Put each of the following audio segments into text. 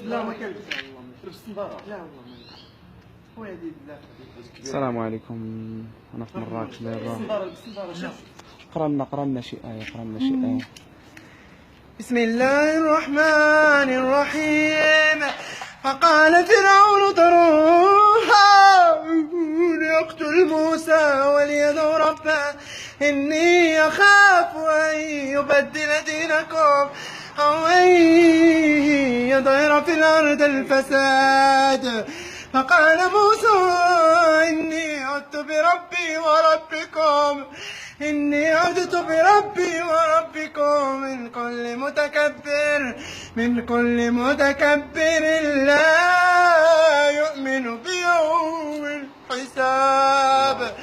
لا ما كنلبس لبس النظارة. لا والله ما السلام عليكم، انا في مراكش دابا. قرا لنا، قرا لنا شي آية، قرا لنا شي آية. بسم الله الرحمن الرحيم. فقال فرعون ذروها ليقتل موسى وليدعو ربه إني أخاف أن يبدل دينكم أو أن يظهر في الأرض الفساد. فقال موسى إني عدت بربي وربكم، إني عدت بربي وربكم من كل متكبر، من كل متكبر لا يؤمن بيوم الحساب.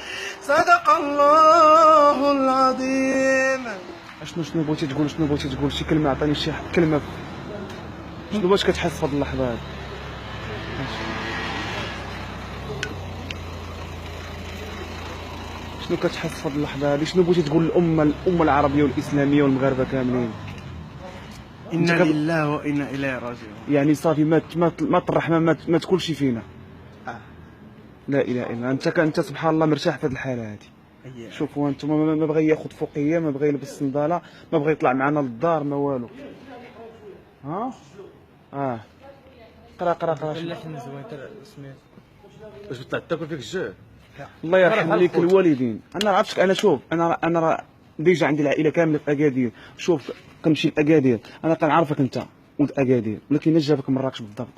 صدق الله العظيم. شنو بغيتي تقول؟ شنو بغيتي تقول؟ شي كلمة، عطيني شي كلمة. شنو باش كتحس في هاد اللحظة هادي؟ شنو كتحس في هاد اللحظة هادي؟ شنو بغيتي تقول للأمة، الأمة العربية والإسلامية والمغاربة كاملين؟ إنا لله وإنا إليه راجعون. يعني صافي مات، مات الرحمة، مات كلشي فينا. لا إله إلا الله. أنت سبحان الله مرتاح في هاد الحالة هادي. شوفوا انتم، ما بغى ياخذ فوقيه، ما بغى يلبس صنداله، ما بغى يطلع معنا للدار، ما والو. ها قرا قرا قرا. اللحم زوين تاع سميت. واش بطلع تاكل فيك الجوع؟ الله يرحم ليك الوالدين. انا عرفتك، انا شوف، انا راه déjà عندي العائلة كاملة في اكادير. شوف كنمشي لاكادير، انا كنعرفك انت ولد اكادير، ولكن اش جابك مراكش بالضبط؟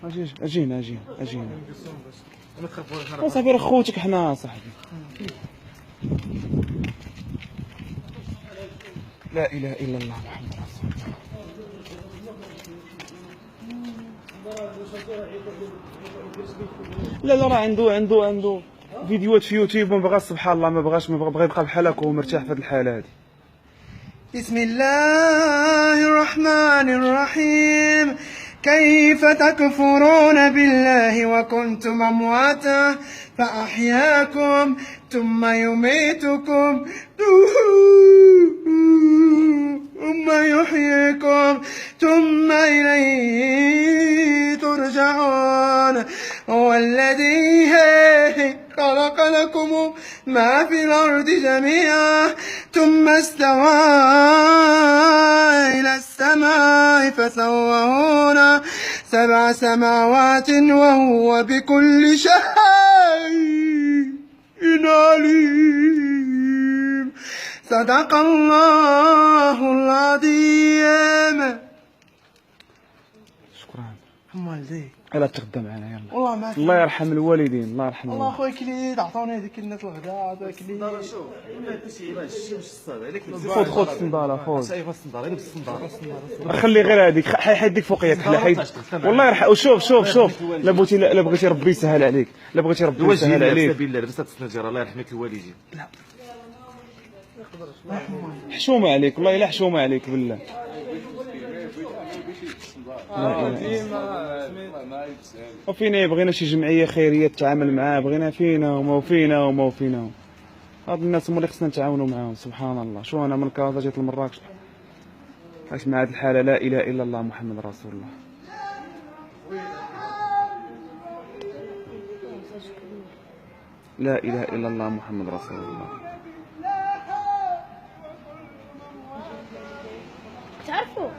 اجي اجي هنا، اجي اجي هنا. صافي راه خوتك حنا صاحبي. لا اله الا الله محمد رسول الله. لا لا راه عنده فيديوهات في يوتيوب، ما بغاش سبحان الله، ما بغاش، ما بغى يبقى بحال هكا ومرتاح في هذه الحالة هذه. بسم الله الرحمن الرحيم. كيف تكفرون بالله وكنتم أمواتا فأحياكم ثم يميتكم ثم يحييكم ثم إليه ترجعون. هو الذي خلق لكم ما في الأرض جميعا ثم استوى إلى السماء فسواهن 7 سماوات وهو بكل شيء عليم. صدق الله العظيم. شكرا. والديك. يلا تغدى معنا، يلا. والله ما الله يرحم الوالدين، الله يرحم. والله خويا كليت، عطوني هذيك الناس الغداء، عطوني كليت. شوف خذ خذ الصنداله، خذ. ايوا الصنداله، لبس الصنداله. خلي غير هذيك، حيد ديك فوقيك، حيد. والله يرحم. شوف شوف شوف، لا بغيتي، لا بغيتي ربي يسهل عليك، لا بغيتي ربي يسهل عليك. بالله لبست السنجره، الله يرحمك الوالدين. لا حشومه عليك والله الا حشومه عليك بالله. وفينا بغينا شي جمعية خيرية تتعامل معاه، بغينا فينا وما وفينا وما وفينا. هاد الناس هما اللي خصنا نتعاونوا معاهم سبحان الله. شو انا من كازا جيت لمراكش عايش مع هاد الحالة. لا اله الا الله محمد رسول الله. لا اله الا الله محمد رسول الله. تعرفوا